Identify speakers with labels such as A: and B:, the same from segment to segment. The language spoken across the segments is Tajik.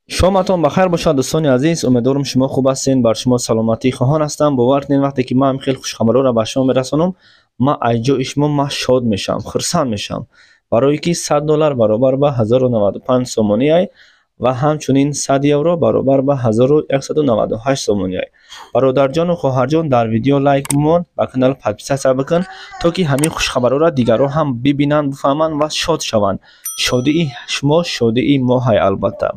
A: Шоматон ба хайр бошад, дӯстони азиз. Умедворам, шумо хуб ҳастед, бар шумо саломатӣ хоҳон ҳастам. Бовар кунед, вақте ки ман хеле хушхабарҳоро ба шумо мерасонам, ман аз ҷои шумо ман шод мешавам, хурсанд мешавам, барое ки 100 доллар баробар ба 1095 сомонӣ ай ва ҳамчунин 100 евро баробар ба 1198 сомонӣ ай. Бародарҷону хоҳарҷон, дар видео лайк бимон, ба канал подписаться бикун, то ки ҳамин хушхабарҳоро дигарон ҳам бибинанд, бифаҳманд ва шод шаванд. Шодии шумо шодии мо ҳай. Албатта,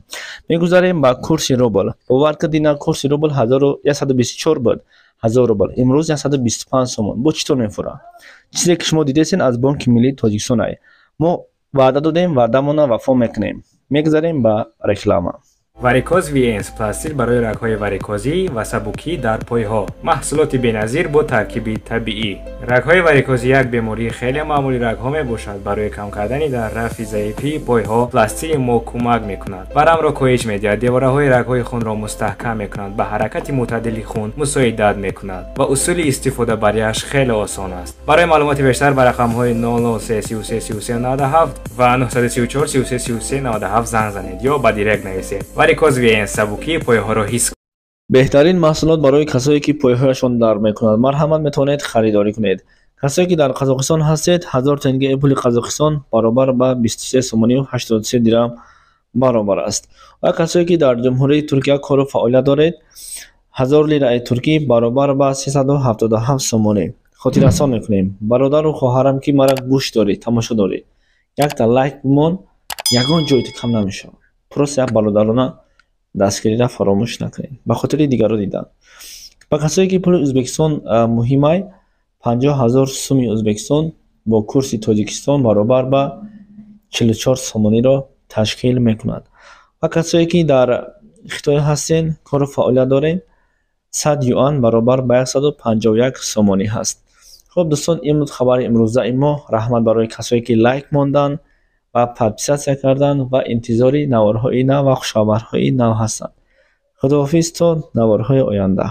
A: мегузарем ба курси рубл. Бовар кунед, дина курси рубл 1124 буд 1000 рубл, имрӯз 125 сомон. Бо чӣ тор мефурад? Чизе ки шумо дидесен, аз Бонки миллии Тоҷикистон ай. Мо ваъда додем, ваъдамона вафо мекунем. Мегузарем ба реклама.
B: Варикоз Венс пластир барои рагҳои варикозӣ ва сабукӣ дар пойҳо. Маҳсулоти беназир бо таркиби табиӣ. Рагҳои варикозӣ як бемории хеле маъмули рагҳо мебошад. Барои кам кардани дар рафъи заифии пойҳо пластири мо кӯмак мекунад. Варамро коҳиш медиҳад, девораҳои рагҳои хунро мустаҳкам мекунад, ба ҳаракати мӯътадили хун мусоидат мекунад ва усули истифодабарияш хеле осон аст. Барои маълумоти бештар ба рақамҳои 003 33 33 97 ва 934 33 33 97 занг занед ё ба директ нависед. Варикоз Венс, сабукии пойҳоро ҳис.
A: Беҳтарин маҳсулот барои касое, ки пойҳояшон дард мекунад. Марҳамат, метавонед харидорӣ кунед. Касое, ки дар Қазоқистон ҳастед, 1000 тенге пули Қазоқистон баробар ба 23 сомонию 83 дирам баробар аст. Ва касое, ки дар Ҷумҳурии Туркия кору фаъолият доред, 1000 лираи туркӣ баробар ба 377 сомонӣ. Хотиррасон мекунем, бародару хоҳарам, ки мара гӯш дорӣ, тамошо дорӣ, якта лайк бимон, ягон ҷойто кам намешавад. Просто як бародарона дастгириро фаромӯш накунед, ба хотири дигарро дидан. Ба касое, ки пули Ӯзбекистон муҳимай, 50 000 суми Ӯзбекистон бо курси Тоҷикистон баробар ба 44 сомониро ташкил мекунад. Ва касое, ки дар Хитой ҳастен, кору фаъолият дорем, 100 юан баробар ба 151 сомонӣ ҳаст. Хуб, дӯстон, ин буд хабари имрӯзаи мо. Раҳмат барои касое, ки лайк монданд ва подписаться карданд ва интизори наворҳои нав ва хушхабарҳои нав ҳастанд. Худоҳофиз то наворҳои оянда.